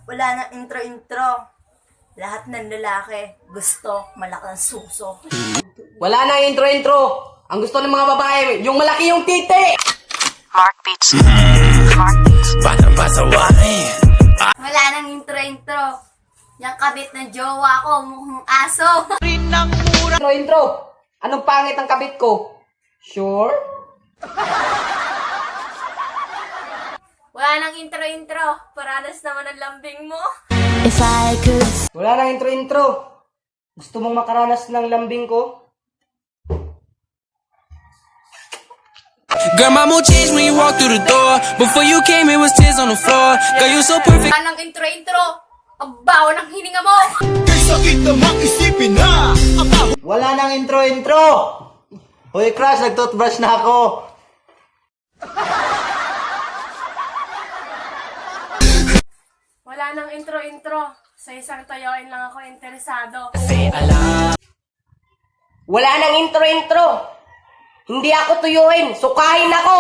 Wala nang intro-intro. Lahat ng lalaki gusto malaki ang suso. Wala nang intro-intro. Ang gusto ng mga babae, yung malaki yung titi! Mark Beats. Mark Beats. Batang pasaway. Wala nang intro-intro. Yung kabit ng jowa ko, mukhang aso. Intro-intro. Anong pangit ang kabit ko? Sure? Wala nang intro-intro. Paranas naman ang lambing mo. If I could Wala nang intro-intro. Gusto mong makaranas ng lambing ko? Girl, my mood changed when you walked through the door. Before you came, it was tears on the floor. Girl, you so perfect. Wala nang intro-intro. Ang baho ng hininga mo. Wala nang intro-intro! Hoy crush, nag-toothbrush na ako! Wala nang intro-intro. Sa isang tayoin lang ako interesado. Wala nang intro-intro. Hindi ako tuyuin. Sukahin ako!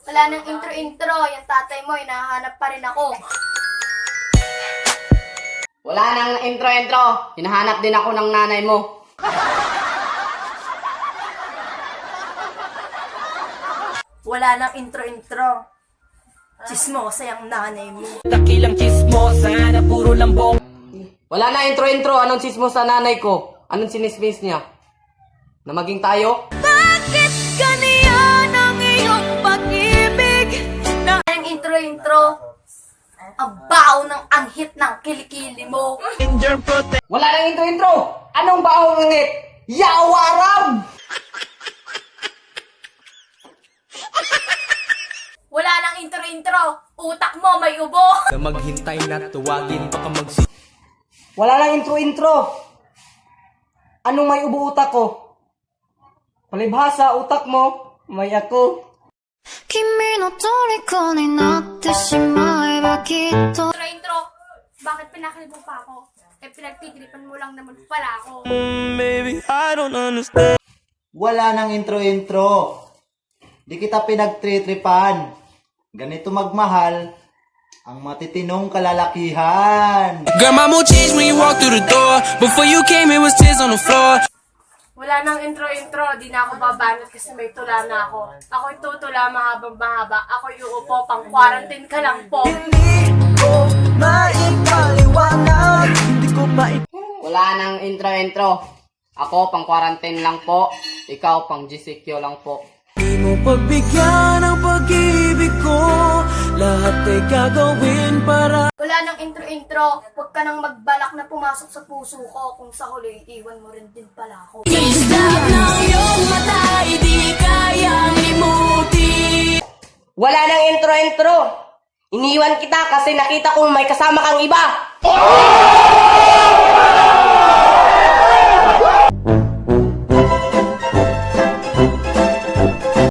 Wala nang intro-intro. Yung tatay mo, hinahanap pa rin ako. Wala nang intro-intro. Hinahanap din ako ng nanay mo. Wala nang intro-intro. Chismosa yung nanay mo. Dakilang chismosa na puro lambong. Wala na intro-intro. Anong sismo sa nanay ko? Anong sinismis niya? Na maging tayo? Bakit ganyan ang iyong pag-ibig na Wala nang intro-intro. Ang baho ng anghit ng kilikili mo. Wala nang intro-intro! Anong baong ngit? Yawaram! Wala nang intro-intro. Utak mo may ubo. Na maghintay na tuwagin baka magsi Wala nang intro-intro! Anong may ubo utak ko? Palibhasa utak mo, may ako. 君の虜になってしまえばきっと Intro-intro. Bakit pinakil mo pa ako? Eh, pinagtitripan mo lang naman pala ako. Baby, I don't understand. Wala nang intro-intro. Di kita pinagtritripan. Ganito magmahal ang matitinong kalalakihan. Girl, my mood changed when you walked through the door. Before you came, it was tears on the floor. Wala nang intro-intro. Di na ako babanat kasi may tula na ako. Ako'y tutula mahabang mahaba. Ako'y uupo pang quarantine ka lang po. Wala nang intro-intro. Ako pang quarantine lang po. Ikaw pang GCQ lang po. Di mo pagbigyan ang pag-ibig ko. Lahat ay gagawin para Wala nang intro-intro. Huwag ka nang magbalak na pumasok sa puso ko kung sa huli iwan mo rin din pala ako. Isap ng iyong mata ay di kayang limutin. Wala nang intro-intro. Iniwan kita kasi nakita ko may kasama kang iba.